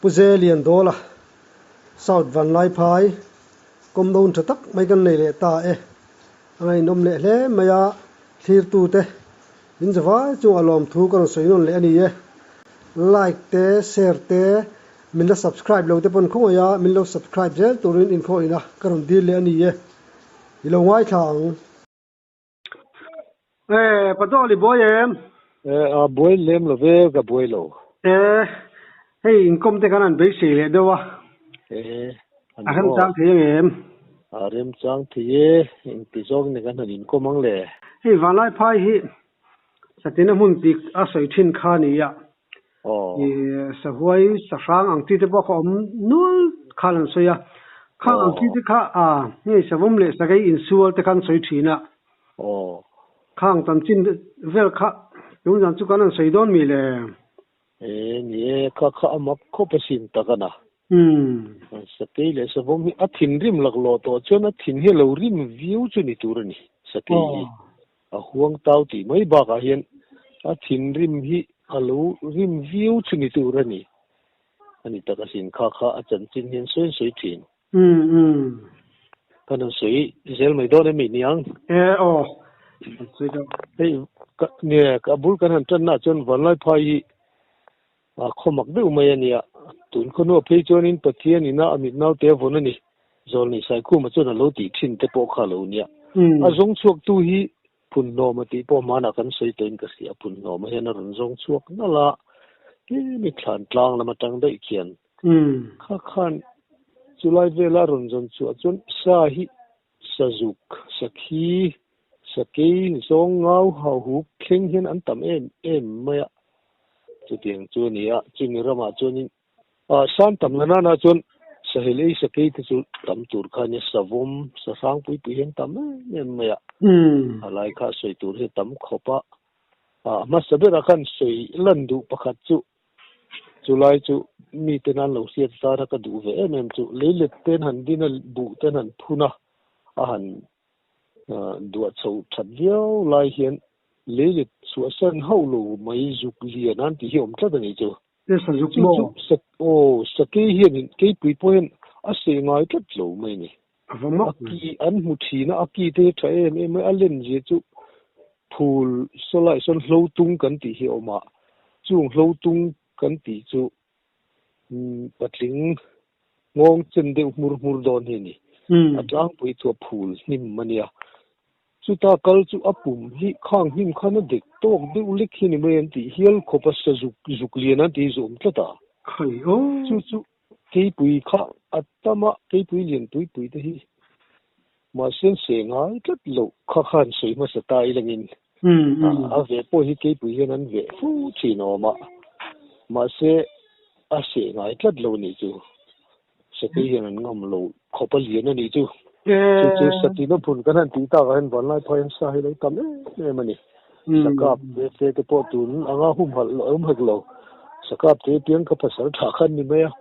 Pu Zeliandawla, South Vanlaiphai, kawmdawn tha tak mai kan nei leh ta e. A ngaihnawm leh hle mai a, thlirtute min zavai chungah lawmthu ka rawn sawi nawn leh a ni e. Like te, share te, min la subscribe lo te pawn khawngaih a, min lo subscribe zel turin inkhawihna ka rawn dil leh a ni e. I lo ngaithla ang. E, Padawli buai em? E, a buai lem lo ve, ka buai lo. E, hei inkawm te khan an beisei leh deuh a. E, a ni maw? A remchang thei ang em? A remchang thei e, engti zawk nge kan han inkawm ang le? Hei Vanlaiphai hi Satina hmun pik a sawi thin kha a ni a. Aw. I sahuai sahrang ang chi te pawh kha awm nual khan an sawi a. Khang ang chi te kha a hei savawm leh sakei insual te kha an sawi thin a. Aw. Khang tam chin vel kha tun zan chu kan han sawi dawn mi le? E ni e, kha kha a mak khawp asin tak a na. Umm. Sakei leh savawm hi a thinrim laklawh tawh chuan a thin hi a lo rim viau chu ni tur a ni, sakei hi. A huang tau tih mai bakah hian a thinrim hi a lo rim viau chu ni tur a ni. A ni tak asin kha kha a chanchin hian sawi sawi thin. Kan han sawi zel mai dawn em ni ang? E aw, kan sawi deuh. Hei ka nge ka bul kan han tanna chuan Vanlaiphai hi a khawmak deuh mai a nia. Tun khawhnuah phei chuanin Pathian ina a mit naute a vawn a ni. Zawlni Saikhuma chuan a lo tih thin te pawh kha a lo nia. A zawng chhuaktu hi Phunhnawma tih pawh hmanah kan sawi tawhin ka hria. Phunhnawma hian a rawn zawng chhuak nalh a, tlem i thlan tlang lam atang daih khian kha khan chulai vela a rawn zawn chhuah chuan sa hi sazuk, sakhi, sakei, zawng ngau, hauhuk thleng hian an tam em em mai a. Chutiang chu a ni a, chumi ramah chuanin San tam la nana chuan sahel ei sakei te chu tam tur kha nia savawm sahrang pui pui hian tam em em mai a. A lai kha sawi tur hi a tam khawp a. A hmasa berah khan sawi lan duh pakhat chu chulai chu mite nan lo hriat zara ka duh ve em em chu leilet ten han din a buh ten han phun a a han Duah chho that viau lai hian leilet chhuahsan hauh lo mai zuk lian an tih hi awm tlat a ni chu. He sazuk Chu maw? chu sak aw sakei hianin keipui pawh hian a seh ngai tlat lo mai ni. A va mak A ki an hmu thin a, a ki te hi tha em em mai, a len zia chu phul sawlaiah sawn hlo tung kan tih hi a awm a, chung hlo tung kan tih chu patling nghawng chen deuh hmur hmur dawn hi a ni. A tlangpui chu a phul hnim a nia. Chuta kal chu a pum hi khang hnim khan a dek tawk deuh lek hi ni mai an tih hial khawp a sa zuk zuk lian an tih zawm tlat a. Khai aw. Chu chu keipui kha a tam a, keipui lian pui pui te hi mahse an seh ngai tlat lo kha khan sawi hmasa ta ilangin a veh pawh hi keipui hian an veh fu thin awm a, mahse a seh ngai tlat lo nih chu. Sakei hian an ngam lo khawp a lian a nih chu. Chu chu Satina phun kan han tih takah hian Vanlaiphai hian sa hi lo tam em em a ni. Sakap te te te pawh tun anga humhalh lo awm hek lo. Sakap te piang kha pasal tha kha an ni mai a.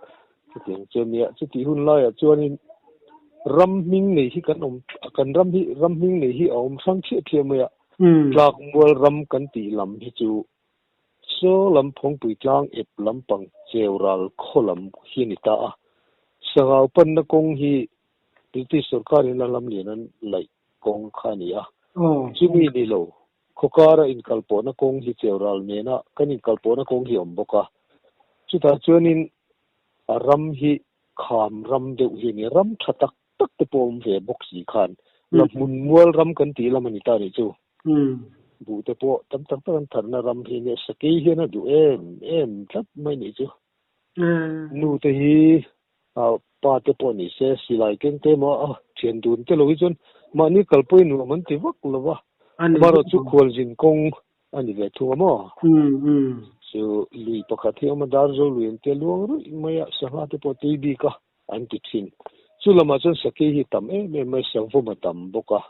Chutiang chu a nia. Chutih hun laiah chuanin ram hming nei hi kan awm kan ram hi ram hming nei hi a awm hrang chiah chiah mai a. Tlakmual ram kan tih lam hi chu Saw lam phawngpui tlang ep lampang cheu ral khaw lam hi a ni ta a. Sangau panna kawng hi British sorkarin a lam lian an laih kawng kha a ni a. Chumi ni lo, khawkara inkalpawhna kawng hi cheu ral nena kan inkalpawhna kawng hi a awm bawk a. Chutah chuanin a ram hi kham ram deuh hi a ni a, ram tha tak tak te pawh a awm ve bawk si khan la hmun mual ram kan tih lam a ni ta nih chu. Buh te pawh tam tak tak an tharna ram hi nia sakei hian a duh em em tlat mai nih chu. Nu te hi pa te pawh ni se silai keng te emaw a thian dun te lo hi chuan mahni kalpui nuam an ti vak lo va. Amaherawhchu khualzin kawng a ni ve thung a maw? Chu lui pakhat hi a awm a, Darzo lui an tia luang ruih mai a, sangha te pawh tui bik a an ti thin. Chu lamah chuan sakei hi tam em em mai, savawm a tam bawk a.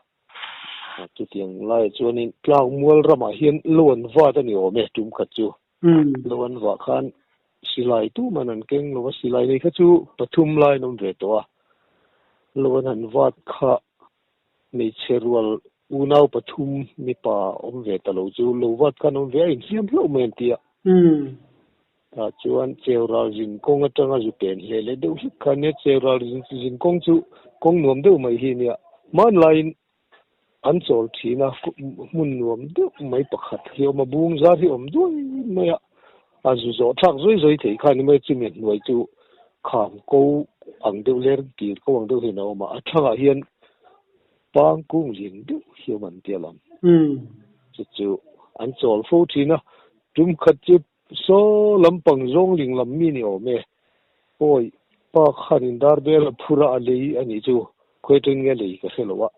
Chutiang laiah chuanin tlangmual ramah hian lo an vat a ni awm e, tum khat chu. Lo an vah khan silai tuman an keng lo a, silai nei kha chu pathum lai an awm ve tawh a. Lo an han vat kha hmeichhe rual unau pathum mipa awm ve ta lo chu lo vat khan awm ve a inhliam hlauh mai an ti a. Tah chuan Cheural zin kawng atanga zu pen hle leh deuh hlek kha nia, Cheural zin kawng chu kawng nuam deuh mai hi nia. Hmanlaiin an chawl thin a, hmun nuam deuh mai pakhat hi a awm a, bung zar hi a awm duai mai a, a zu zawh thlak zawi zawi thei kha ni mai a, chumi hnuai chu kham ko ang deuh ler kir ko ang deuh hian a awm a, a thlangah hian pang kung lian deuh hi a awm an ti a lam. Chu chu an chawl fo thin a, tum khat chu Saw lampang zawng ling lam mi ni awm e. Awi, pa khanin dar bel a phur a a lei a nih chu, khawi atangin nge a lei ka hre lo a.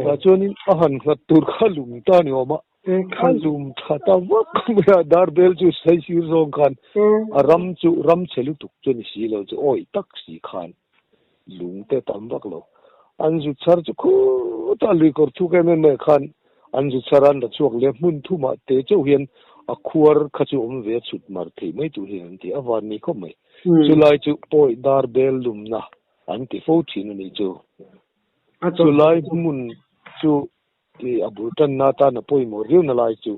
Tah chuanin a han nghat tur kha lum ta ni awm a, a lum tha ta vak mai a, dar bel chu sai sir zawng khan a ram chu ram chhe lutuk chu a ni si lo chu awi tak si khan lung te tam vak lo. An zu chhar chu khutah lui kawr thuk em em mai khan an zu chhar a an la chhuak leh hmun thumah te chauh hian a khuar kha chu awm ve a chhut mar thei mai tur hian an ti a van ni khawp mai. Chulai chu pawi dar bel lumna an ti fo thin a nih chu. Chulai hmun chu a bul tanna atan a pawimawh riauna lai chu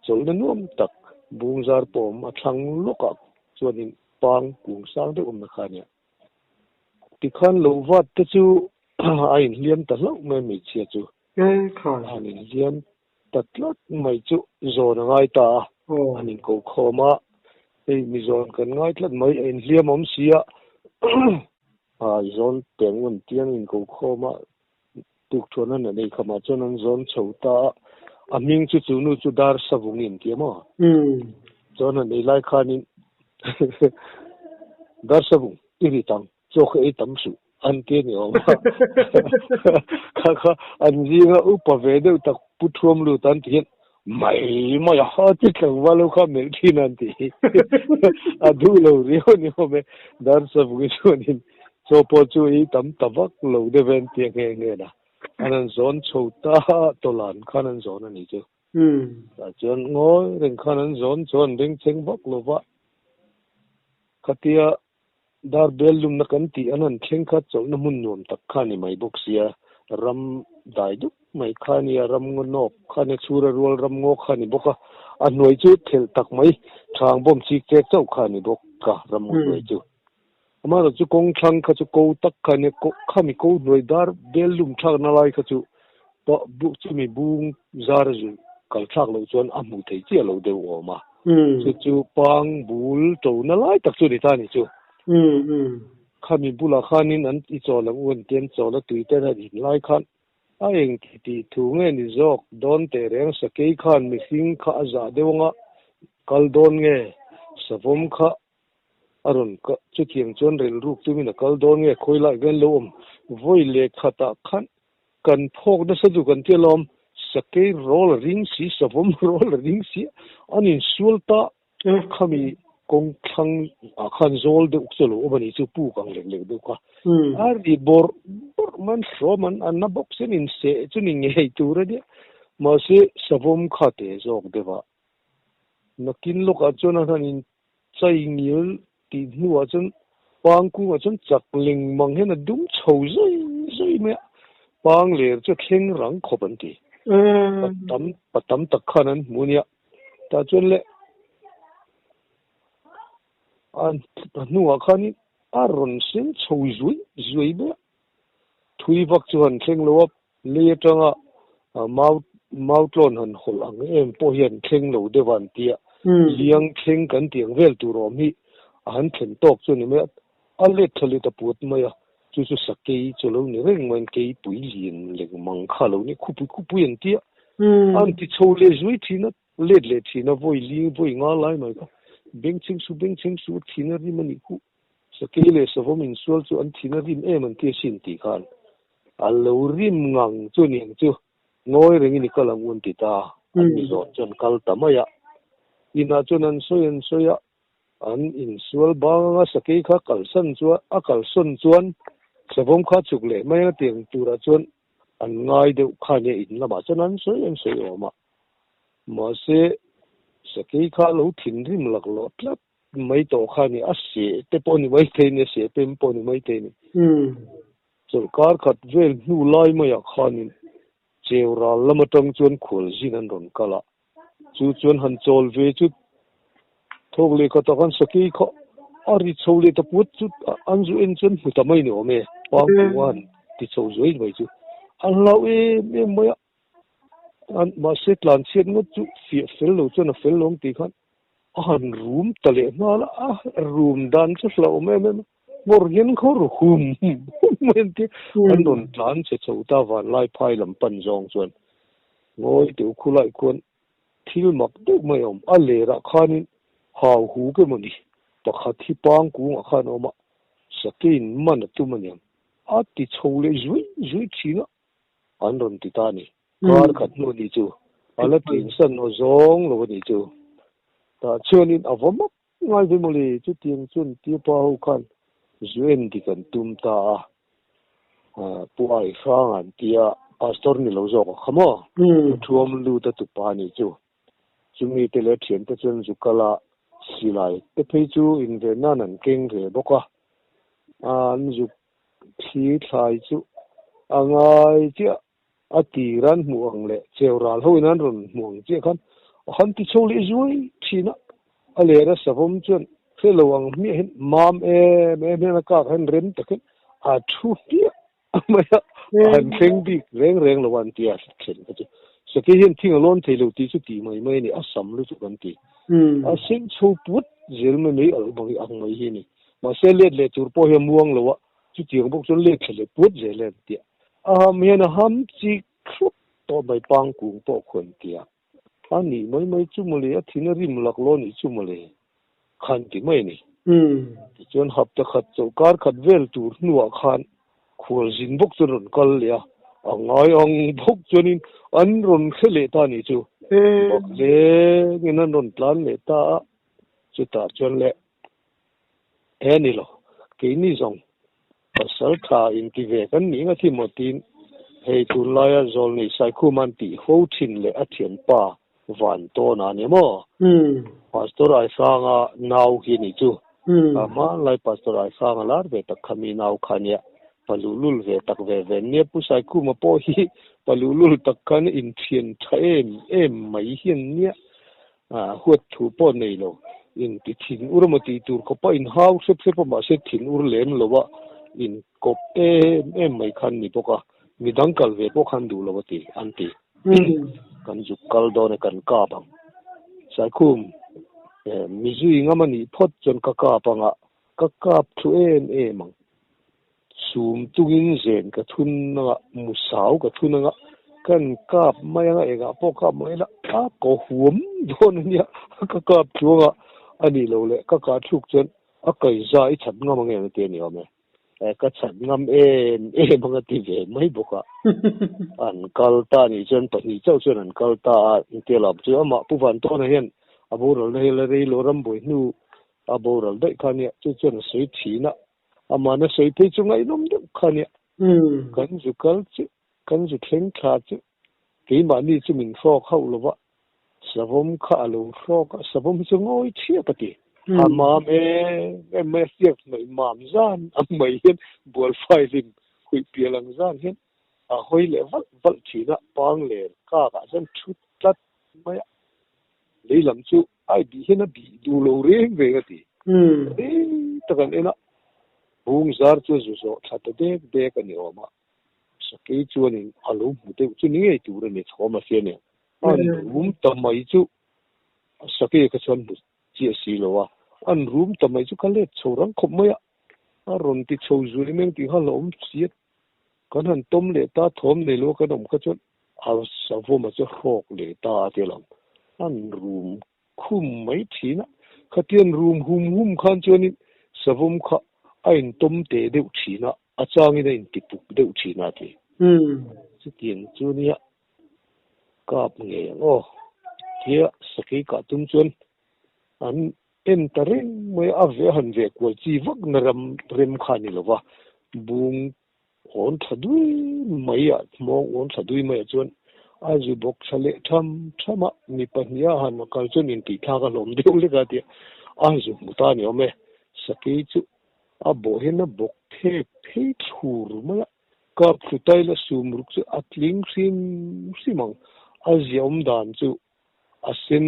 chawlhna nuam tak bung zar pawh awm a thlang lawkah chuanin pang kung sang deuh awmna kha a nia. Tikhan lo vat te chu a inhliam ta hlauh mai hmeichhia chu. An inhliam ta tlat mai chu zawn a ngai ta a, an inko khawm a, hei mi zawn kan ngai tlat mai, a inhliam awm si a, a zawn teng ngun tiang inko khawm a, tukthuan an an eikhamah chuan an zawn chho ta a, a hming chu chu nu chu Dar Savung in ti a maw? Chuan an ei lai khanin Dar Savung i ri tang, chaw kha ei tam suh an ti a ni awm a, kha kha an zinga upa ve deuh tak pu thuam lut an ti hian mai mai a ha ti tlangval ho kha melh thin an ti a duh lo riau a ni awm e, Dar Savung i chuanin Chaw pawh chu i tam ta vak lo deuh em tia nghe nghe la, an han zawn chho ta tawlan khan an zawn a nih chu. Tah chuan ngawi reng khan an zawn chuan an bengchheng vak lo va, khatia dar bel lumna kan tih an han thleng kha chawlhna hmun nuam tak kha a ni mai bawk sia, ram dai dup mai kha a nia, ram ngaw nawk kha a nia, chhura rual ram ngaw kha a ni bawk a, a hnuai chu thelh tak mai, thang bawm chik chek chauh kha a ni bawk a, ram ngaw hnuai chu. Amaherawh chu kawng thlang kha chu ko tak kha nia, khami ko hnuai dar bel lum thlakna lai kha chu chumi bung zar a zu kal thlak loh chuan a hmuh theih chiah lo deuh awm a. Chu chu pang bul tona lai tak chu a ni ta a ni chu. Khami bulah khanin an i chawl ang u an ti an chawl a tui ten a din lai khan a eng ti tih thu nge ni zawk dawn teh reng sakei khan mihring kha a zah deuh anga kal dawn nge savawm kha A rawn ka chutiang chuan relruk tumin a kal dawn nge khawi lai vel lo awm vawi leh khatah khan kan phawk nasa chu kan tia lawm sakei rawl a ring si savawm rawl a ring si an insual ta khami kawng thlang ah khan zawl deuh chu a lo awm a nih chu puk ang lek lek deuh kha a ri bawrh bawrh mai an hrawm an an na bawk sen inseh chu ni ngei tur a nia mahse savawm kha te zawk deuh ah Nakin lawkah chuan a han in chai ngil tih hnuah chuan pang kungah chuan chak leng mang hian a dum chho zai zai mai a, pang ler chu a thleng rang khawp an ti. Pa tam pa tam tak khan an hmu nia. Tah chuan le a hnuah khanin a rawn sen chho zuai zuai mai a, thui vak chu han thleng lo a, Lei atanga mau mautlawn han hawlh ang em pawh hian thleng lo deuh a an ti a, liang thleng kan tih ang vel tur awm hi a han thlen tawk chu a ni mai a, a let thla let a puat mai a, chu chu sakei chu lo ni reng mai keipui lian leng mang kha lo ni khupui khupui an ti a, a han ti chho leh zuai thin a, let leh thin a vawi ling vawi nga lai mai kha bengchheng su bengchheng su a thin a rim a nih khuh. Sakei leh savawm insual chu an thin a rim em an ti asin tih khan a lo rim ngang chu a niang chu ngawi rengin i kal ang u an ti ta an mi zawh chuan kal ta mai a. Inah chuan an sawi an sawi a, an insual bang anga sakei kha kalsan chuan a kalsawn chuan savawm kha chuk leh mai anga tiang turah chuan an ngai deuh kha nia in lamah chuan an sawi an sawi awm a. Mahse sakei kha a lo thinrim laklawh tlat. Mai tawh kha ni a seh te pawh ni mai thei ni a seh pem pawh ni mai thei ni. Chawlhkar khat vel hnu lai maiah khanin cheu ral lam atang chuan khualzin an rawn kal a, chu chuan han chawl ve chu Thawk leh khatah khan sakei kha a ri chho leh ta puat chu an zu en chuan hmu ta mai ni awm e, Pangkunga han ti chho zuai mai chu an hlau em em mai a, an mahse tlan chhiat ngawt chu fiah fel lo chuan a fel lo ang tih khan a han rum ta leh nghal a, a rum dan chu hlauhawm em em a, ngawr hian khawr hum hum mai an ti a, an rawn tlan che chho ta vanlai phai lam pan zawng chuan ngawi teuh khulai khuan Thil mak deuh mai a awm. A lerah khanin hau huk emaw ni, pakhat hi pang kungah khan a awm a, sakeiin man a tum aniang. A ti chho leh zuih zuih thin a, an rawn ti ta a ni. Kar khat hnu ni chu a la tlinsan aw zawng lo a ni chu. Tah chuanin a va mak ngai ve mawle, chutiang chuan Tiapa ho khan zu en dik an tum ta a. Pu Ai Hrang an tia pastor ni lo zawk a kha maw? Pu Thuam lut a tupa a nih chu. Chumi te leh thiante chuan zu kal a silai te phei chu inven nan an keng ve bawk a. An zu thli thlai chu a ngai chiah a tir an hmuh ang leh cheu ral ho in an rawn hmuh ang chiah khan a han ti chho leh zuai thin a, a ler a savawm chuan hre lo ang hmiah hian mam em em hian a kak hian rem tak hian a thu hmiah mai a, a han thleng bik reng reng lo a an ti a thlen kha chu sakei hian thing a lawn thei lo tih chu tih mai mai a ni, a sam lutuk an ti. A seng chho put zel mai mai alh bang ang mai hi a ni. Mahse let leh tur pawh hi a muang lo a, chutiang bawk chuan let thla leh put zel e an ti a. A ham hian a ham chik thlup tawh mai pang kung pawh khuan tia a nih mai mai chu mawle a thin a rim lak lo nih chu mawle khan ti mai a ni. Tichuan hapta khat chauh kar khat vel tur hnuah khan khual zin bawk chuan rawn kal leh a, a ngai ang bawk chuanin an rawn hre leh ta nih chu. Bak lengin an rawn tlan leh ta a, chutah chuan le he ni lo keini zawng Pasal tha inti ve kan nih nga thi maw tiin hei tunlaia Zawlnei Saikhuman tih ho thin leh a thianpa Van Tawna a ni maw? Pastor Aisanga nau hi a nih chu. A hmanlai Pastor Aisanga lar ve tak kha mi nau kha nia, pa luhlul ve tak ve ve nia Pu Saikhuma pawh hi pa luhlul tak khan inthian tha em em mai hian nia Huat thu pawh nei lo. Inti thin ur emaw tih tur khawpa inhau hrep hrep a, mahse thin ur lem lo a inkawp em em mai khan ni bawk a, midang kal ve pawh khan duh lo a ti, an ti. Kan zuk kal dawn e, kan kap ang. Saikhum, Mizui ngam a nih phawt chuan ka kap ang a, ka kap thu em em ang. Sum tungin zen ka thun anga, musau ka thun anga, kan kap mai anga engah pawh kap mai ila a ko huam dawn a nia, ka kap tluang a, a nih loh leh ka kah thluk chuan a kaiza i chhat ngam ang em a ti a ni awm e. Ka chhat ngam em em anga ti ve mai bawk a, an kal ta nih chuan pahnih chauh chuan an kal ta a, intia lam chu amah Pu Vantawna hian a boralna hi la rei lo rambuai hnu a boral daih kha a nia, chu chuan a sawi thin a. Amahna sawi phei chu ngaihnawm deuh kha nia. Kan zu kal chu, kan zu thleng thla chu keimahni chu min hrawk hauh lo va, savawm kha a lo hrawk a, savawm hi chu ngawi thiap a ti. A mam em em mai a, hriak hnaih mam zan ang mai hian bualfai hlim huih pial ang zan hian a hawi leh valh valh thin a, pang ler kakah chuan thu tlat mai a, lei lam chu Ai bih hian a bih duh lo reng reng a ti. Rei tak an en a, bung zar chu a zu zawh thla ta dek dek a ni awm a. Sakei chuanin a lo hmu deuh chu ni ngei tur a ni chhawm a hria nen. An rum ta mai chu sakei kha chuan hmu chiah si lo a, an rum ta mai chu ka let chho rang khawp mai a, a rawn ti chho zui meng tih kha a hlauhawm chiat. Kan han tawm leh ta thawm nei lo kan awm kha chuan A savawma chu hrawk leh ta a ti lang. An rum khum mai thin a, khatiang rum hum hum khan chuanin savawm kha a intawm teh deuh thin a, a changin a intipuk deuh thin a ti. Chutiang chu nia kap ngei ang aw tia sakei kah tum chuan an en ta reng mai a, a ve a han veh kual chi vak na ram rem kha a ni lo va, bung Awn tha dui mai ah, hmawng awn tha dui mai ah chuan a zu bawk tha leh tham tham a, mi pahnih a han kal chuan intihthlak a hlawm deuh lek a tia a zu hmu ta a ni awm e. Sakei chu a bawh hian a bawk phek phei thlur mai a, kap thlu taila sum ruk chu a tling hrim hrim ang, a ziahawm dan chu a sen.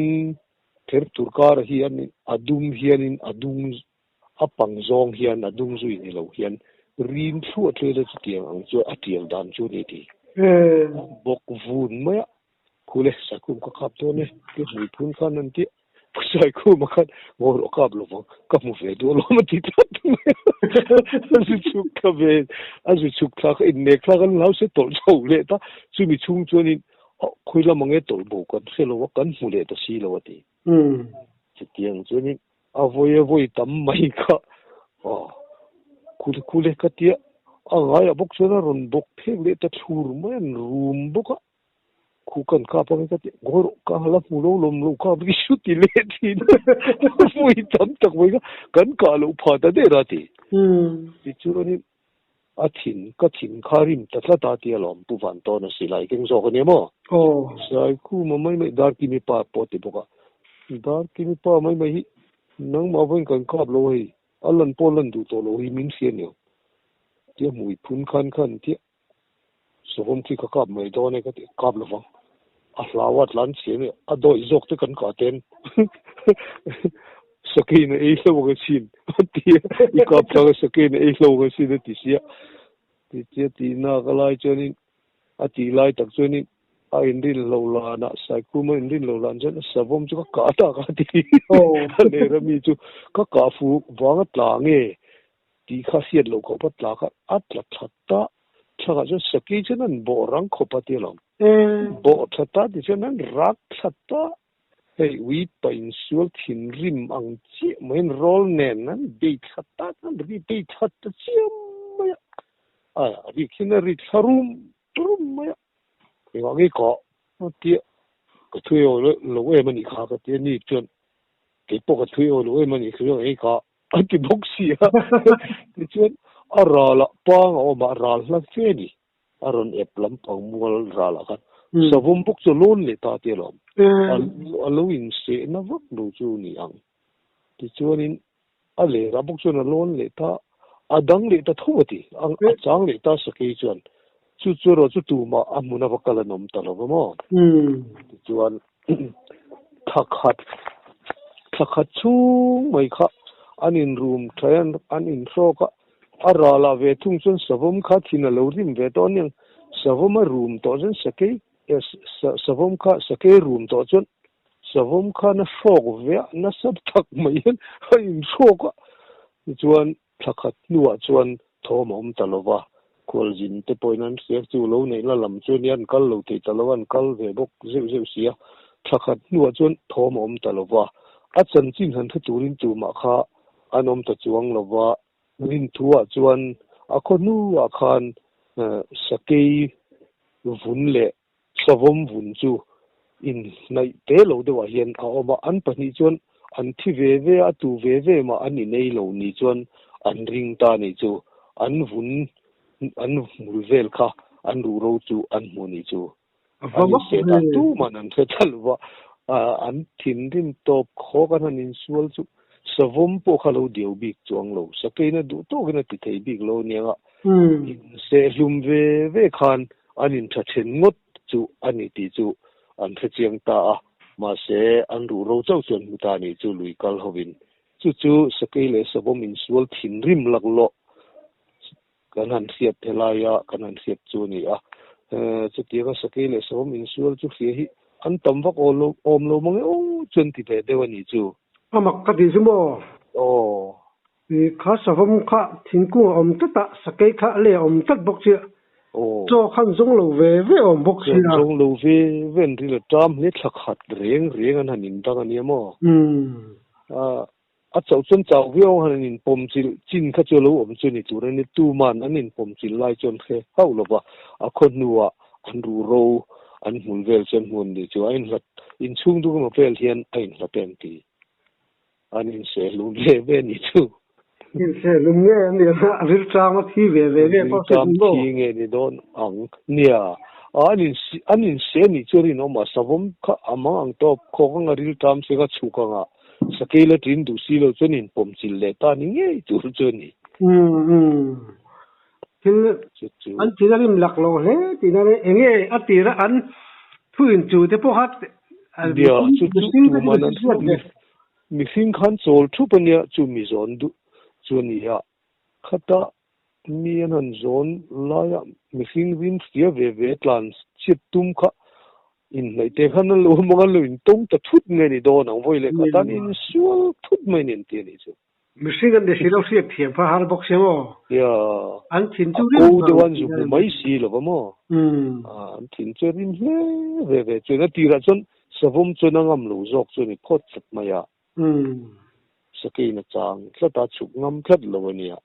Ther tur karah hian a dum hianin a dung a pang zawng hian a dung zui ni lo hian rim thluah thluah ila chutiang ang chu a tial dan chu a ni ti. Bawk vun mai a, Khule Saikhum ka kap dawn e, ti hmui phun khan an ti. Saikhuma khan ngaw rawh kap lo vang, ka hmu ve duh alawm a ti tlat mai a. A zu chhuk thla ve, a zu chhuk thla kha innek thlak an hlau se tawlh chho leh ta, chumi chhung chuanin Khawi lam ang e tawlh bo kan hre lo a, kan hmu leh ta si lo a ti. Chutiang chuanin a vawi a vawi tam mai kha aw khule khule ka tia a ngaiah bawk chuan a rawn bawk phek leh ta thlur mai an rum bawk a, khu kan kap ang e ka tia ngawi rawh ka la hmu lo lawm lo kap hi chu ti leh thin a vawi tam tak mai kha kan kah loh phah ta der a ti. Tichuanin A thin, ka thin kha rim ta tlat a tia lawm Pu Vantawna silai keng zawk a nia maw? Aw. Saikhuma mai mai Darkimi pa pawh a ti bawk a. Darkimi pa mai mai hi nangmah vawiin kan kap lo hei, a lan pawh lan duh tawh lo hi min hria aniang tia hmui phun khan khan tia Sawhawm khi ka kap mai dawn e ka ti, kap lovang. A hlau a tlan chhe mai, a dawih zawk te kan kah ten Sakeiin a ei hlo ang asin a ti a, i kap thlak a Sakeiin a ei hlo ang asin a ti sia. Titia tihna ka lai chuanin a tih lai tak chuanin a inrin lo lanah Saikhuma inrin lo lan chuan savawm chu ka kah tak a ti. A lera mi chu ka kah fu vang a tla nge Tih kha hriat loh khawp a tla kha a tla tha ta thlakah chuan Saki chuan an bawh rang khawp a ti alawm. Bawh tha ta ti chuan an rak thla ta. Hei ui pa insual thinrim ang chiah maiin rawl nen an bei thla ta an ri bei thla ta chiam mai a. A rik hian a ri thla rum rum mai a. Engah nge ka tia ka thui aw lo em a nih kha ka ti a ni chuan keipawh ka thui aw lo em a nih kha chuan engah A ti bawk si a, tichuan a ralah pang a awm a, ral hla fe a ni. A rawn ep lampang mual ralah khan savawm bawk chu a lawn leh ta tia lawm. A lo insehna vak lo chu ni ang. Tichuanin a lerah bawk chuan a lawn leh ta, a dang leh ta tho a ti. A chang leh ta sakei chuan chu chu erawh chu tumah a hmun ava kal an awm ta lo va maw? Tichuan thla khat thla khat chhung mai kha an inrum tha in an inhrawk a, a ralah ve thung chuan savawm kha thin a lo rim ve tawh aniang, savawm a rum tawh chuan sakei savawm kha sakei rum tawh chuan savawm khan a hrawk ve a nasa tak mai hian a inhrawk a, tichuan Thla khat hnuah chuan thawm a awm ta lo va, khualzin te pawhin an hriak chu lo neihna lam chu nia an kal lo thei ta lo a, an kal ve bawk zeuh zeuh si a. Thla khat hnuah chuan thawm a awm ta lo va, a chanchin han hre turin tumah kha an awm ta chuang lo va. Rinthuah chuan a khaw hnuah khan sakei vun leh Savawm vun chu inhnaih te lo deuhah hian a awm a, an pahnih chuan an thi ve ve a, tu ve ve mah an inei lo ni chuan an ring ta ni chu, an vun an hmul vel kha an ruhro chu an hmu ni chu. An inseh dan tuman an hre ta lo va, an thinrim tawp khawk an han insual chu savawm pawh kha lo diau bik chuang lo, sakeina duh tawkin a ti thei bik lo aniang a, inseh hlum ve ve khan An intha then ngawt chu a ni tih chu an hre chiang ta a, mahse an ruh ro chauh chuan hmu ta nih chu lui kal hovin. Chu chu Sakei leh Savawm insual thinrim laklawh kan han hriat helaia kan han hriat chu a ni a. Chutianga Sakei leh Savawm insual chu hria hi an tam vak aw lo awm lo mang e aw chuan ti ve deuh a nih chu. A mak ka ti chu maw? Aw. Kha savawm kha thingkung a awm tlat a, sakei kha a lei a awm tlat bawk sia. Chaw khan zawng lo ve ve a awm bawk sia. Zawng lo ve ve an ril a ṭam hle thla khat reng reng an han indang a nia maw? A chauh chuan chau viau ang han inpawm chilh chin kha chu a lo awm chu ni tur a ni. Tuman an inpawm chilh lai chuan hre hauh lo va, a khaw hnuah an ruhro an hmul vel chuan hmun ni chu a inhlat inchhung duk emaw vel hian a inhlat em ti. An insehlum ve ve ni chu. Insehlum nge a nih a, a rilṭam a thi ve ve nge pawh Rilṭam thi nge ni dawn ang. Nia, an in an inseh nih chu rinawm a, savawm kha a mang ang tawp khawk anga rilṭam se kha chhuk anga sakei la ṭin duh si lo chuan inpawm chilh leh ta ni ngei tur chu a ni. Umm umm. Thil an thin a rim lak lo hle tihna nia, enge a tira an thu inchuh te pawh kha. Nia, chu chu tuman an hriat ve. Mihring khan chawl thup a nia, chu mi zawn duh chu a ni a. Khata mi an han zawn laia mihring rin hria ve ve tlan chhiat tum kha inhnaih te khan an lo awm ang, an lo intawng ta thut nge ni dawn ang vawi leh khat an insual thut mai nen ti a nih chu. Mihring an ni si lo hriat thiam kha har bawk sia maw? Nia, An thin a chu ko rim deuh vang an zu hmu mai si lo va maw? An thin chu a rim hle ve ve chuan a tirah chuan savawm chuan a ngam lo zawk chu a ni phawt tlat mai a. Sakeiin a chang tlat a, chhuk ngam tlat lo a nia.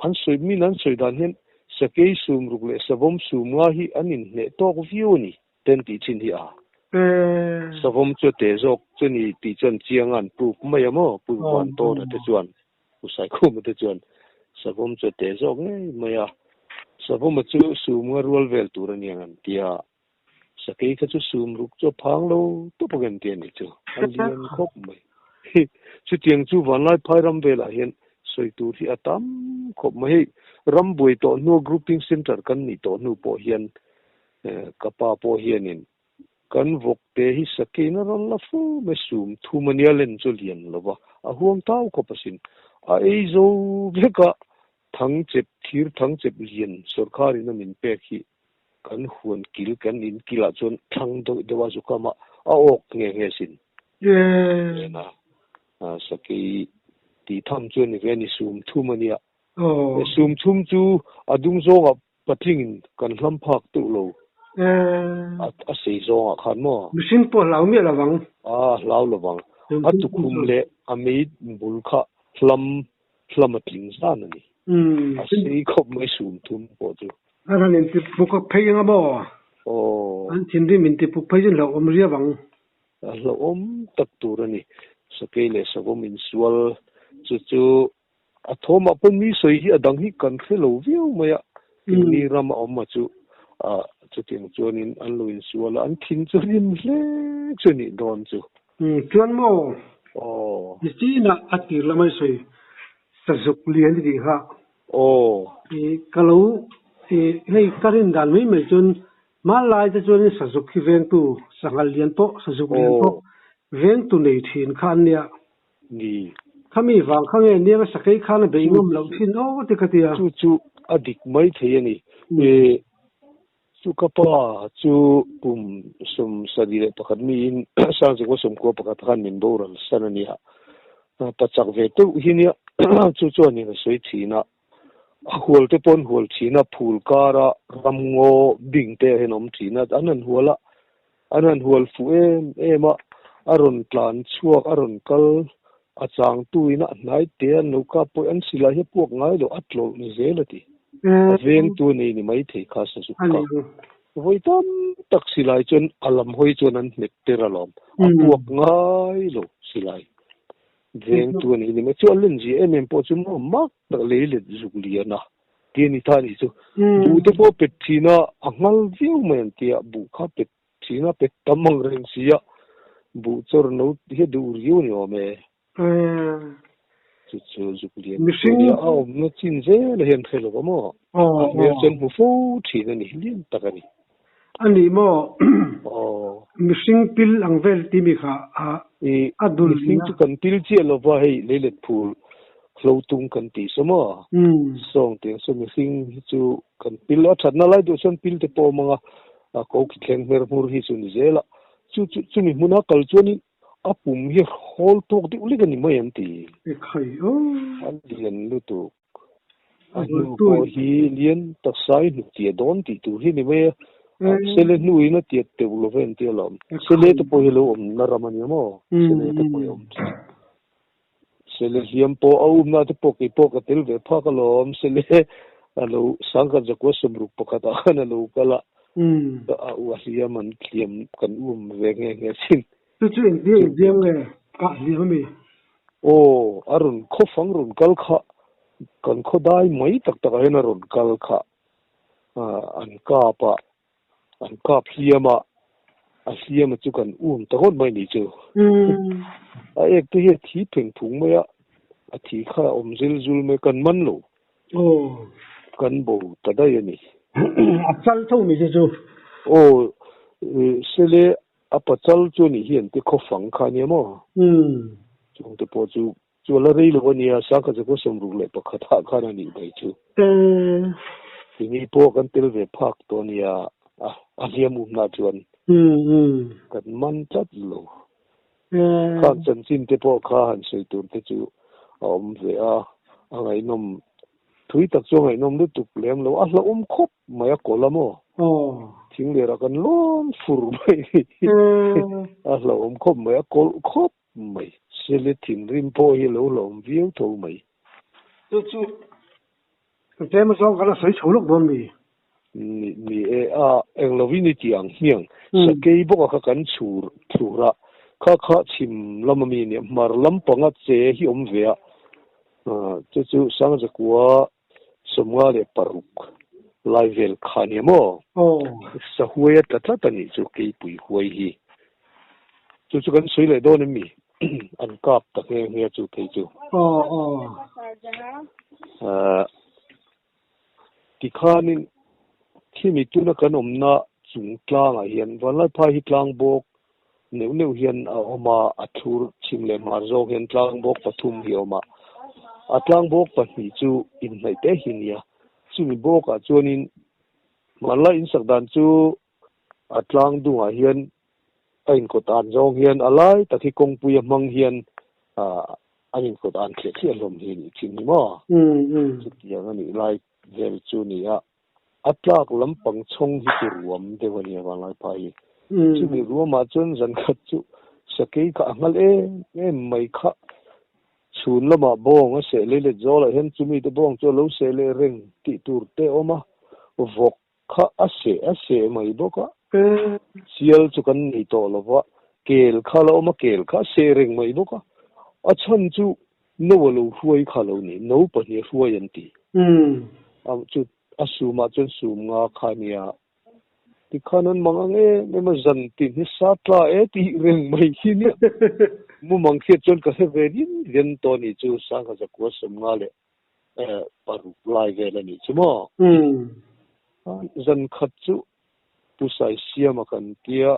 An sawi min an sawi dan hian sakei sum ruk leh savawm sum nga hi an inhneh tawk viau a ni. Ten tih chin hi a. Savawm chu a teh zawk chu ni tih chuan chiang a an proof mai a maw? Pu Vantawna te chuan, Pu Saikhuma te chuan Savawm chu a teh zawk ngei mai a. Savawma chu sum nga rual vel tur a niang an ti a. Sakei kha chu sum ruk chu a phang lo tawp ang em ti a nih chu. A lian khawp mai. Chutiang chu Vanlai phai ram velah hian sawi tur hi a tam khawp mai. Hei rambuai tawh hnua grouping centre kan nih tawh hnu pawh hian Ka pa pawh hianin kan vawk te hi sakein a rawn la fo mai, sum thum a nia len chu lian lo va, a huang tau khawp asin. A ei zo vek a, thang chep thir thang chep lian sawrkharin a min pek hi kan huan kil kan in kilah chuan thlang deuh deuh a zukam a, a awk nghe nghe asin. Ena sakei tih tham chu a ni ve a ni, sum thum a nia. Sum thum chu a dung zawngah Patlingin kan hlam phak deuh lo a sei zawngah khan maw? Mihring pawh hlau miah lovang. A hlau lovang. A tukhum leh a mei bul kha hlam hlam a tling zan a ni. A sei khawp mai sum thum pawh chu. A ran inti puk a phei anga maw? Aw. An thinrim inti puk phei chu hlauhawm riau ang. A hlauhawm tak tur a ni. Sakei leh savawm insual chu chu A thawmah pawh mi sawi hi a dang hi kan hre lo viau mai a, keini ram a awm a chu chutiang chuanin an lo insual a, an thin chu rim hle chu a nih dawn chu. Umm chuan maw? Aw. Nichinah a tir lamah i sawi sazuk lian i tih kha. Aw. I ka lo i hei ka rin dan mai mai chuan hmanlai te chuanin sazuk hi vengtu sanghal lian pawh sazuk lian pawh vengtu nei thin kha an nia. Ni. Khami vang kha nge nia sakei khan a bei ngam loh thin aw ti ka ti a. Chu chu a dik mai thei a ni. E chu ka pa chu kum 71 miin Sangchukua 91 khan min boral san a nia. Pa chak ve teuh hi nia chu chuanin a sawi thin a. A hual te pawh an hual thin a, phul kara ramngaw bing te a hian awm thin a, an han hual a, an han hual fuh em em a, a rawn tlan chhuak, a rawn kal, a changtu ina a hnai te an lo kap pawh an silai hi a puak ngai lo, a tlawlh ni zel a ti. A vengtu a nei ni maithei kha Sazuk kha. Vawi tam tak silai chuan a lam hawi chuan an hmet ter alawm, a puak ngai lo silai. Vengtu a ni ni mai. Chu a len zia em em pawh chu maw mak tak lei let zuk lian a ti a ni tha a nih chu. Buh te pawh pet thin a, a nghal viau mai an ti a, buh kha pet thin a, pet tam ang reng si a, buh chawr no hi a duh riau a ni awm e. Chu chu zuk lian chu a nia, a awmna chin zel a hian hre lo va maw? A hmel chuan hmu fo thin a ni, lian tak a ni. A nih maw? Mihring pil ang vel ti mi kha a dul nia. Mihring chu kan pil chiah lo va, hei leilet phul hlo tung kan tih saw maw? Sawng tiang saw mihring hi chu kan pil a thatna lai duh chuan pil te pawh awm ang a, ko khi thleng hmer hmur hi chu ni zel a. Chu chu chumi hmuna kal chuanin a pum hi hawl tawk deuh lek a ni mai an ti. Ekhai aw. A lian lutuk. A hnu pawh hi lian taksa i hnuk tia dawn tih tur hi a ni mai a, sele hnuin a tiat teuh lo ve an ti alawm. Sele te pawh hi lo awmna ram a nia maw? Sele te pawh hi a awm thin. Sele hliam pawh a umna te pawh kei pawh ka tel ve phak alawm. Sele a lo sangkhat zakua 61 ah khan a lo kal a, a u a hliam an hliam kan um ve nghe nghe thin. Chu chu engtia inhliam nge kah hliam a mi? Aw, a rawn khawfang rawn kal kha, kan khaw dai mai tak takah hian a rawn kal kha, an kap a, an kap hliam a, a hliam a chu kan um ta ngawt mai ni chu. A ek te hi a thi pheng phung mai a, a thi kha a awm zil zul mai, kan man lo. Aw. Kan bo ta daih a ni. A chal tho mi chu chu. Aw, Sele a pachal chu anih hi an ti khawfang kha ania maw? Chungte pawh chu chu a la rei lo ania, sangkhat zakua 61 ah khan a nih mai chu. Tini pawh kan tel ve phak tawh ania, a hliam umna chuan kan man tlat lo. Khang chanchin te pawh kha han sawi tur te chu a awm ve a, a ngaihnawm Thui tak chu a ngaihnawm lutuk lem lo, a hlauhawm khawp mai a kawlh a maw? Thing lerah kan lawn fur mai ni. A hlauhawm khawp mai, a kawlh khawp mai. Sele thinrim pawh hi lo hlauhawm viau tho mai. Chu chu tlem azawng kan la sawi chho lawk dawn mi? Ni ni e, a eng lovin i ti ang hmiang. Sakei bawk a kha kan chhur thlur a, kha kha chhim lam ami nia, hmar lampanga che hi awm ve a, Chu chu Sangzakua 56 lai vel kha nia maw? Sahuai a tla tlat a nih chu keipui huai hi. Chu chu kan sawi leh dawn em mi? An kap ta nghe nghe chu phei chu. Tikhanin khimi tuna kan awmna chung tlangah hian Vanlaiphai hi tlang bawk neuh neuh hian a awm a, a thlur chhim leh hmar zawk hian tlang bawk pathum hi a awm a, a tlang bawk pahnih chu inhnaih te hi a ni a, chumi bawkah chuanin hmanlai insak dan chu a tlang dungah hian a inkawt an zawng hian a lai tak hi kawngpui a hmang hian an inkawt an thliah thliah hlawm hi a nih thin hi maw? Chutiang a nih lai vel chu a ni a. A tlak lampang chhawng hi chu ruam deuh a nia Vanlaipa hi. Chumi ruamah chuan zan khat chu sakei kha a nghal em em mai kha. Chhun lamah bawng a seh lei let zawlah hian chumi te bawng chu a lo seh leh reng tih tur te a awm a, vawk kha a seh a seh mai bawk a. Sial chu kan nei tawh lo va, kel kha a la awm a, kel kha a seh reng mai bawk a. A chhan chu No a lo hruai kha lo ni, no pahnih a hruai an ti. A chu a sumah chuan sum nga kha a nia. Tikhan an mang ang em em a, zan tin hi sa tla e tih reng mai hi nia. Mumang hriat chuan ka hre ve rin rian tawh a nih chu, sangha zakua 56 lai vel a nih chu maw. Zan khat chu Pu Saisiama kan tia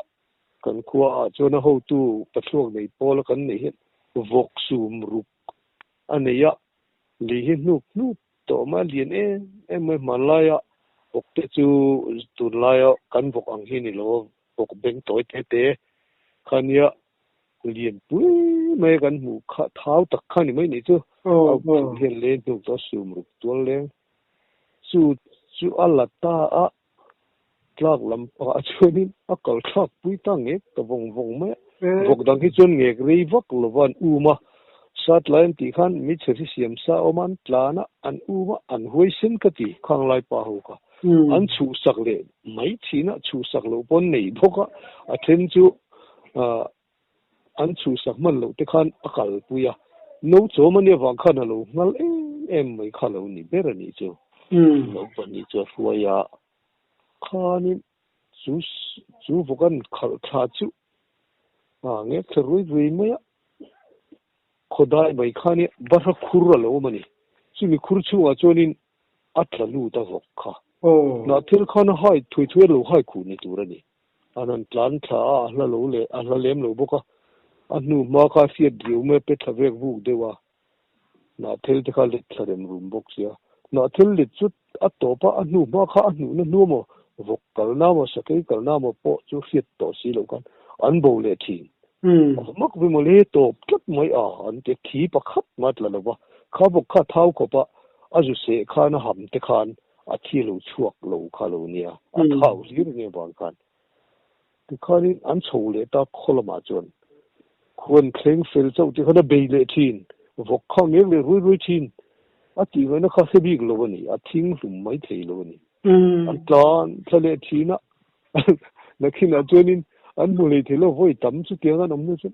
Kan khua ah chuan a hotu pathluak nei pawl a kan neih hian vawk sum ruk a nei a, lei hi hnuk hnuk tawh mai a lian em em mai hmanlaia vawk te chu tunlaia kan vawk ang hi ni lo a, vawk beng tawi te te kha nia lian pui mai a kan hmuh kha thau tak kha ni mai nih chu a hian lei hnuk tawh a sum ruk tual leng chu chu a la ta a. Tlak lam pangah chuanin a kal thlak pui ta ngek ta vawng vawng mai a. Vawk dang hi chuan ngek rei vak lova an um a, satlai an tih khan mi chhe hi siam sa awm a, an tlan a, an um a, an huaisen ka ti khang lai pa ho kha. An chhuhsak leh mai thin a, chhuhsak loh pawh an nei bawk a, a then chu an chhuhsak hman loh te khan a kalpui a, no chawm a nih avang khan a lo nghal em em mai kha lo ni ber a nih chu. No pahnih chu a hruai a, khanin chu chu vawk an khalh thla chu a ngek thla rui rui mai a, khawdai mai khan i bahra khur a lo awm a ni. Chumi khur chhungah chuanin a tla lut a vawk kha. Hnah thil khan a hai thui thui a lo hai khuh ni tur a ni. An han tlan thla a, a hla lo leh a hla lem lo bawk a, a hnu hma kha a hriat riau mai a, pe thla vek vuk deuh a, hnahthel te kha let thla rem rum bawk sia. Hnahthel let chu a tawp a, a hnu hma kha a hnuhna hnu emaw, vawk kalna emaw, sakei kalna emaw pawh chu hriat tawh si loh khan an bo leh thin. A va mak ve mawle, tawp tlat mai a, an ti a, khi pakhat mah tla lo va, kha vawk kha a thau khawp a, a zu seh khan a ham te khan a thi lo chhuak lo kha lo nia, a thau hlir nge vang khan. Tikhanin an chho leh ta khaw lamah chuan khuan thleng fel chauh tikhan a bei leh thin, vawk kha ngek leh ruai ruai thin. A tih ngaihna kha hre bik lo a ni, a thing hlum mai thei lo a ni. An tlan thla leh thin a, nakhinah chuanin an hmu hlei thei lo, vawi tam chutiang an awm hnu chuan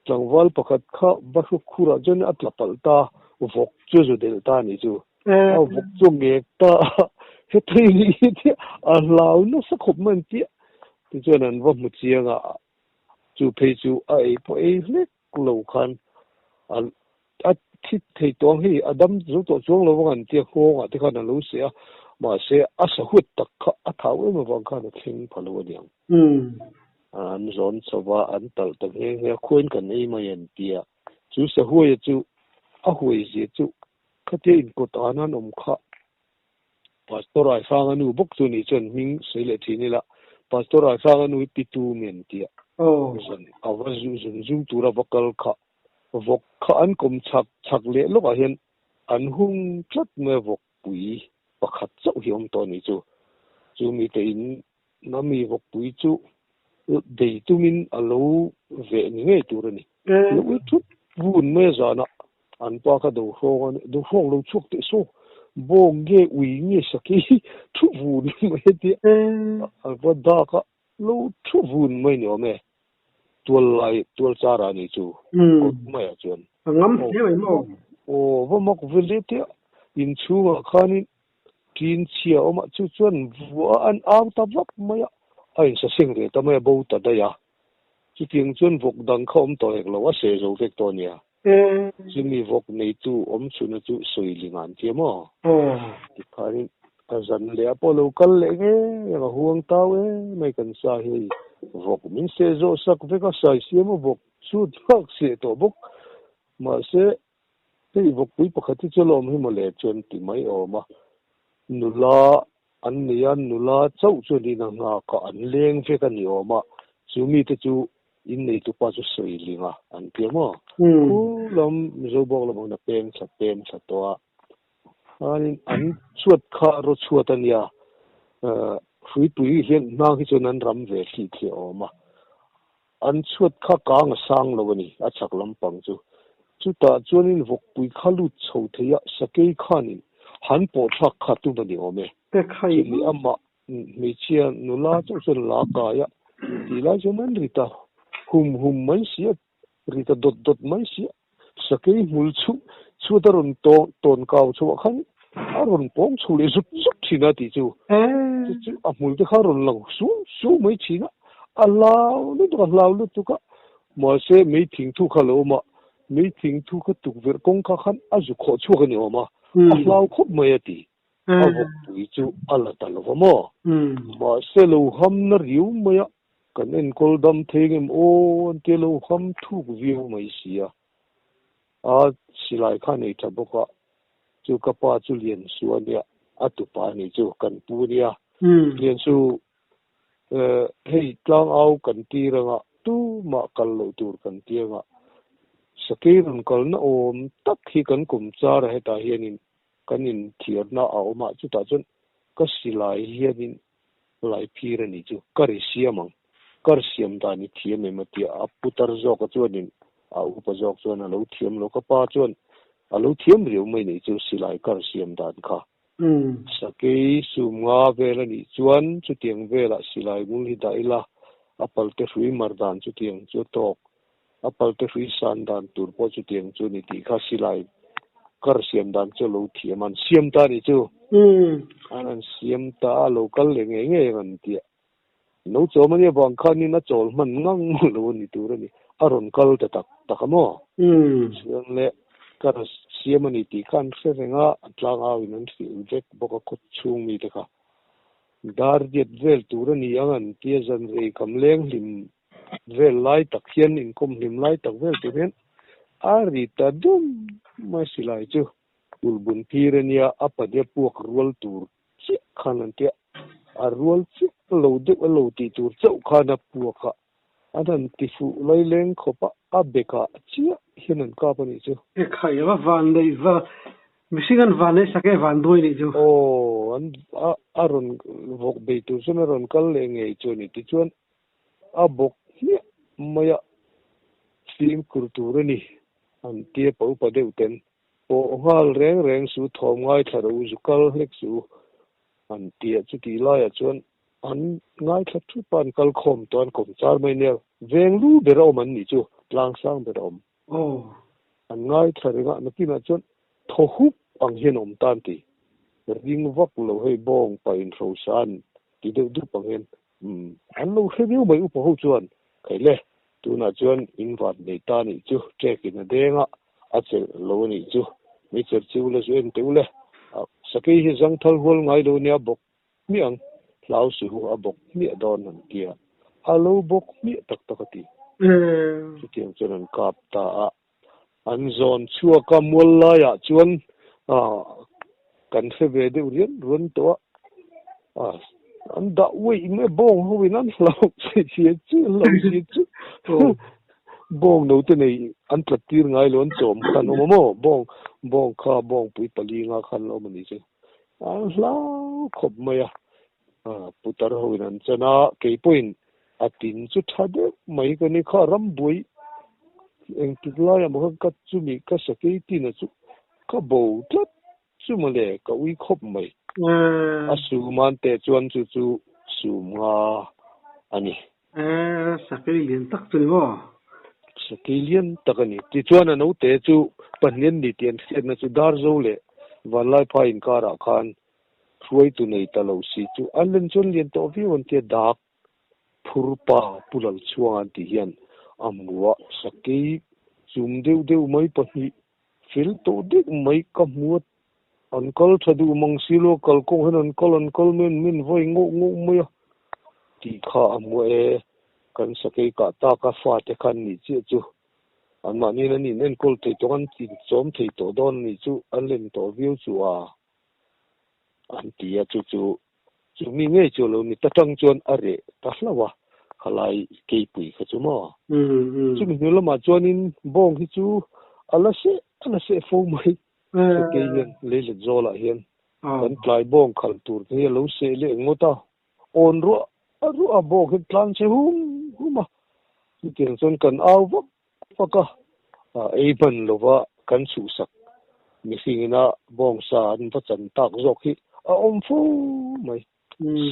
Tlangval pakhat kha Bahruk khurah chuan a tla palh ta, vawk chu a zu delh ta a nih chu. A vawk chu a ngek ta a, hethei nih hi tia a hlau nasa khawp mai an tia. Tichuan an va hmu chiang a, chu phei chu a ei pawh ei hlek lo khan a thi thei tawh ang hei a dam zo tawh chuang lo vang an tia nghawngah te khan a lo seh a, mahse a sahuat tak kha a thau em avang khan a thleng pha lo a niang. An zawn chho va, an talh ta nghe nghe a, khuain kan ei mai an tia. Chu sahuaia chu a huai zia chu khatia inkawt an an awm kha Pastor Aifanga nu bawk chu nih chuan hming sawi leh thin ila, Pastor Aifanga nu hi pitu mi an tia. Zan a va zu zun zum tura va kal kha vawk kha an kawm chhak chhak leh lawkah hian an hung tlat mai a vawk pui pakhat chauh hi a awm tawh a nih chu. Chu mite in na mi vawk pui chu bei tumin a lo veh ni ngei tur a ni. Lo ui thut vun mai a zanah an pa kha do hrawng a ni. Do hrawng lo chhuak teh saw bawng nge ui nge saki thu vun mai a tia a va dak a lo thu vun mai ni awm e. Tual lai tual char ah ni chu kawt mai ah chuan. A ngam hle mai maw? Aw va mak ve le tia inchhungah khanin Tin chhia awmah chu chuan vua an au ta vak mai a, a insaseng ve ta mai a, bo ta daih a. Chutiang chuan vawk dang kha awm tawh hek lo, a seh zo vek tawh a nia. Chumi vawk neitu awm chhuna chu Sawilinga an tia maw? Tikhanin a zan leh a pawh lo kal leh ngei ang, a huang tau em mai kan sa hi hei vawk min seh zawh sak vek a, sai siam a vawk chu thlak seh tawh bawk. Mahse Hei vawkpui pakhat hi chu lawm hi mawle chuan ti mai awm a, nula an nei a, nula chauh chuan in a nghak a, an leng vek a ni awm a, chu mite chu innei tupa chu sawi ling a an ti a maw? Khu lam Mizo bawk lamah hian a peng thla pem thla tawh a, chuanin an chhuat kha raw chhuat a nia, hruipui hian hnang hi chuan an ram ve thli thliah awm a. An chhuat kha kang a sang lo a ni, a chhak lampang chu. Chutah chuanin vawkpui kha lut chho thei a, sakei khanin han pawh thlak kha tum a ni awm e. Chumi amah hmeichhia nula chauh chuan la kai a, tih lai chuan an ri ta hum hum mai si a, ri ta dawt dawt mai si a. Sakei hmul chhu chhuat a rawn tawn kau chhuah khan a rawn pawng chho leh zut zut thin a tih chu. Chu chu a hmul te kha a rawn lang suau suau mai thin a, a hlau lutuk a hlau lutuk a, mahse mei thing thu kha a lo awm a, mei thing thu kha tukverh kawngka khan a zu khawh chhuak a ni awm a, a hlau khawp mai a ti. A vawkpui chu a la ta lo va maw? Mahse lo hamna riau mai a, kan enkawl dam thei ngem aw an tia lo ham thuk viau mai si a. A silai kha nei tha bawk a, chu ka pa chu Liansu a nia, a tupa a nih chu, kan pu a nia. Liansu, hei tlangau kan tir anga tumah kal loh tur kan ti anga, sakei rawn kalna awm tak hi kan kum char a hetah hianin Kan inthiarna a awm a, chutah chuan ka silai hianin lai phir a nih chu, ka ri siam ang, ka ri siam dan i thiam em a tia, a putar zawka chuanin a upa zawk chuan a lo thiam lo, ka pa chuan a lo thiam riau mai nih chu silai ka ri siam dan kha. Sakei sum nga vel a nih chuan chutiang velah silai ngul hi dah ila, a palte hrui mar dan chutiang chu a tawk. A palte hrui san dan tur pawh chutiang chu ni tih kha silai kar siam dan chu a lo thiam a, an siam ta a nih chu. An an siam ta a, lo kal leh ngei ngei ang an ti a. Lo chawm a nia vang khanin a chawl hman ngang lo a ni tur a ni. A rawn kal ta tak tak a maw? Chuan le kar siam a ni tih kha an hre reng a, a tlangauin an hrilh vek bawk a khaw chhung mite kha. Dar diat vel tur a ni ang an ti a, zan rei kam leng hlim vel lai tak hian inkawm hlim lai tak vel tur hian a ri ta dum mai silai chu ulbun phir a nia a pahnih a puak rual tur chiah khan an tia a rual chiah lo deuh a lo tih tur chauh khan a puak a an han ti fuh lai leng khawp a a bekah chiah hian an kap a nih chu. Ekhai a va van neih va mihring an van neih sak e van duai nih chu. Aw an a rawn vawk bei tur chuan a rawn kal leh ngei chu a ni tichuan A bawk hmiah mai a, fimkhur tur a ni, an tia pa upa deuh ten. Pawh nghal reng reng su, thawm ngaithla rawh u, zu kal hlek su, an tia. Chutih laiah chuan an ngaithla thup a, an kal khawm tawh, an kawm char mai nia. Veng lu ber a awm an nih chu, tlang sang ber a awm. An ngaithla reng a, nakinah chuan thaw hup ang hian a awm ta an ti. Ring vak lo hei bawng pa inhrosa an ti deuh dup ang hian an lo hre viau mai upa ho chuan, Khaile, tunah chuan in vat nei ta nih chu ṭekin a deng a, A chelh lo a nih chu. Meichher chu la zu en teh u le. Sakei hi zangthal hual ngai lo nia bawk hmiah ang. Hlau suh u a bawk hmiah dawn an ti a. A lo bawk hmiah tak tak a ti. Chutiang chuan an kap ta a. An zawn chhuak a mual laiah chuan kan hre ve deuh rian ruan tawh a. An dah uaih mai a, bawng ho in an hlau zia chu an hlau zia chu. Bawng no te nei an tlat tir ngai lo an chawm khan awm a maw? Bawng bawng kha bawngpui pali nga khan la awm a ni chu. An hlau khawp mai a. Putar ho in an chan a, kei pawhin a tin chu tha deuh mai ka ni kha rambuai engtik laiah maw khan ka chumi ka sakei tin a chu ka bo tlat chu mawle ka ui khawp mai. A sum an teh chuan chu chu sum nga a ni. Sakei lian tak chu ni maw? Sakei lian tak a ni. Tichuan a naute chu pahnian ni tih an hriatna chu Darzo leh Vanlaiphai inkarah khan hruaitu nei ta lo si chu an len chuan lian tawh viau an tia dak phur pa Pu Lalchhuanga an tih hian a hmu a, sakei chum deuh deuh mai pahnih fel tawh deuh mai ka hmu a, an kal tha duh mang si lo, kalkawng hian an kal an kal mai an min vawi ngauh ngauh mai a tih kha a hmu a e, kan sakei kah taka fate khan nih chiah chu anmahniin an inenkawl thei tawh ang, an inchawm thei tawh dawn a nih chu, an len tawh viau chu a. An ti a, chu chu chu mi ngei chu a lo ni ta tang chuan a reh ta hlauh a, khalai keipui kha chu maw. Chumi hnu lamah chuanin bawng hi chu a la seh a la seh fo mai, sakei hian leilet zawlah hian kan tlai bawng khalh tur te hi a lo seh leh ngawt a, awn ruah a ruah a bawng hi tlan che hum hum a, chutiang chuan kan au vak Fak a, ei hman lova kan chhuhsak mihringina bawngsa an va chan tak zawk hi a awm fo mai.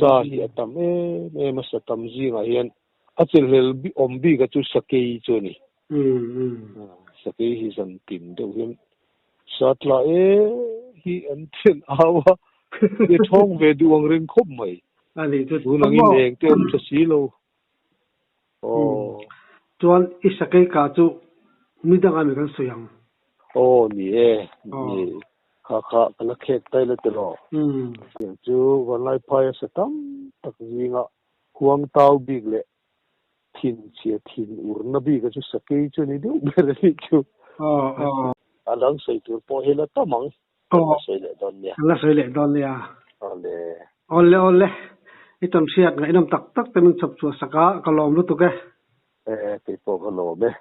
Sa hi a tam em em a, sa tam zingah hian a chelhlel awm bik a chu sakei chu a ni. Sakei hi zan tin deuh hian sa tla e hi an then au a, i thawng ve duh ang reng khawp mai. Tun angin eng te awm tha si lo. Aw. Chuan i sakei kah chu mi dangah mi kan sawi ang. Aw ni e, ni kha kha ka la khek tai la tiraw. Tiang chu Vanlaiphai a sa tam tak zinga huang tau bik leh thin chhia thin urna bik a chu sakei chu a ni deuh ber a nih chu. A dang sawi tur pawh hi la tam ang. Kan la sawi leh dawn nia. Kan la sawi leh dawn nia. Awle. Awle awle. I tawn hriat ngaihnawm tak tak te min chhawp chhuah sak a, ka lawm lutuk e. E, keipawh ka lawm e.